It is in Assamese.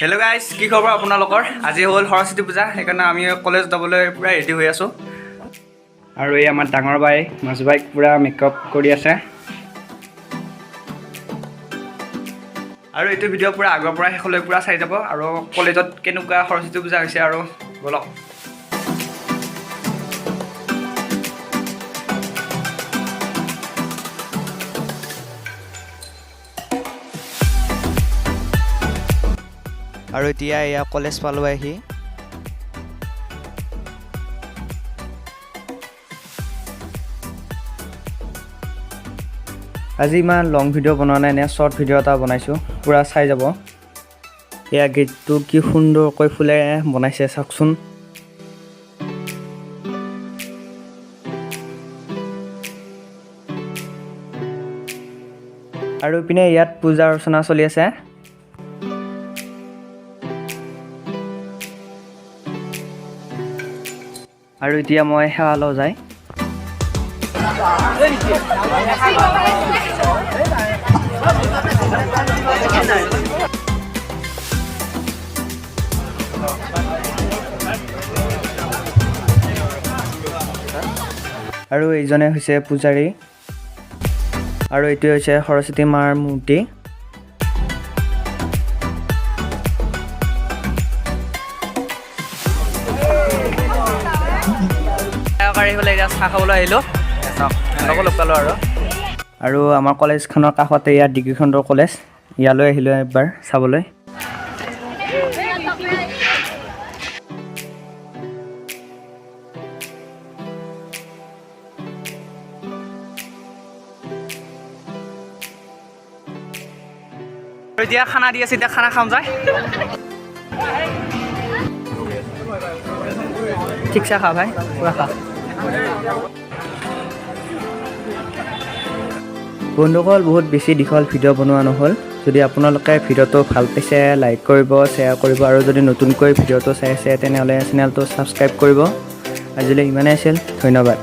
হেল্ল' গাইজ, কি খবৰ আপোনালোকৰ? আজি হ'ল সৰস্বতী পূজা, সেইকাৰণে আমি কলেজ যাবলৈ পূৰা ৰেডি হৈ আছোঁ। আৰু এই আমাৰ ডাঙৰ বাই মাজু বাইক পূৰা মেকআপ কৰি আছে। আৰু এইটো ভিডিঅ' পূৰা আগৰ পৰা শেষলৈ পূৰা চাই যাব আৰু কলেজত কেনেকুৱা সৰস্বতী পূজা হৈছে আৰু ব'লক। আৰু এতিয়া এয়া কলেজ পালোঁ আহি। আজি ইমান লং ভিডিঅ' বনোৱা নাই, এনে শ্বৰ্ট ভিডিঅ' এটা বনাইছোঁ, পূৰা চাই যাব। এয়া গেটটো কি সুন্দৰকৈ ফুলেৰে বনাইছে, চাওকচোন। আৰু ইপিনে ইয়াত পূজা অৰ্চনা চলি আছে। আৰু এতিয়া মই সেৱা লওঁ যায়। আৰু এইজনে হৈছে পূজাৰী আৰু এইটোৱে হৈছে সৰস্বতী মাৰ মূৰ্তি। এতিয়া চাহ খাবলৈ আহিলোঁ, চাওক, লগ পালোঁ। আৰু আৰু আমাৰ কলেজখনৰ কাষতে ইয়াত ডিগ্ৰীখণ্ডৰ কলেজ, ইয়ালৈ আহিলোঁ এবাৰ চাবলৈ। এতিয়া খানা দি আছে, এতিয়া খানা খাম যায়। ঠিকছে খা ভাই, পুৰা খা। বন্ধুসকল, বহুত বেছি দীঘল ভিডিঅ' বনোৱা নহ'ল। যদি আপোনালোকে ভিডিঅ'টো ভাল পাইছে, লাইক কৰিব, শ্বেয়াৰ কৰিব আৰু যদি নতুনকৈ ভিডিঅ'টো চাই আছে, তেনেহ'লে চেনেলটো ছাবস্ক্ৰাইব কৰিব। আজিলৈ ইমানেই আছিল, ধন্যবাদ।